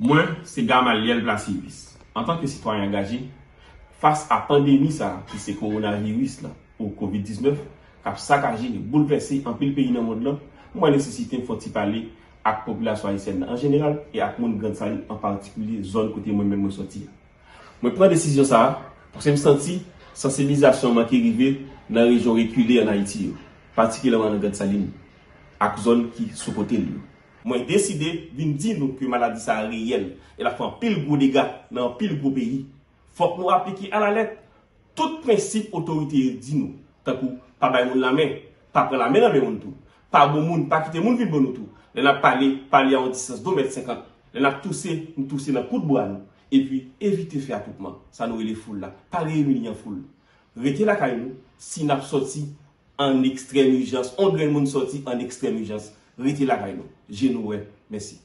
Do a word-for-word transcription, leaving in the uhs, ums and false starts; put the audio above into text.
Mwen, se Gamaliel Placivis. Antanke sitwayen angaje, fas a pandemi sa a, ki se kowonaviris la, ou kovid diznèf, k ap sakaje, boulvèse anpil peyi nan mond lan, m wè nesesite m fè yon ti pale ak popilasyon ayisyèn nan an jeneral e ak moun Grand Saline an patikilye, zòn kote mwen menm mwen sòti a. Mwen pran desizyon sa a paske m santi sansibilizasyon manke rive nan rejyon rekile ann Ayiti yo, patikilyèman nan Grand Saline ak zòn ki sou kote l yo. Mwen deside vin di nou ke maladi sa a reyèl e l ap fè anpil gwo dega nan anpil gwo peyi. Fòk nou aplike alalèt tout prensip otorite yo di nou, tankou pa bay moun lamen, pa pran lamen nan men moun tou, pa bon moun, pa kite moun vin bon nou tou. Lè n ap pale, pale a yon distans de mèt senkant. Lè n ap touse, nou touse nan kout bra nou. Epi, evite fè atwoupman, sa nou rele foul la. Pa reyini an foul. Rete lakay nou, si n ap sòti an ekstrèm ijans, on grenn moun sòti an ekstrèm ijans, rete lakay nou. Je nou wè. Mèsi.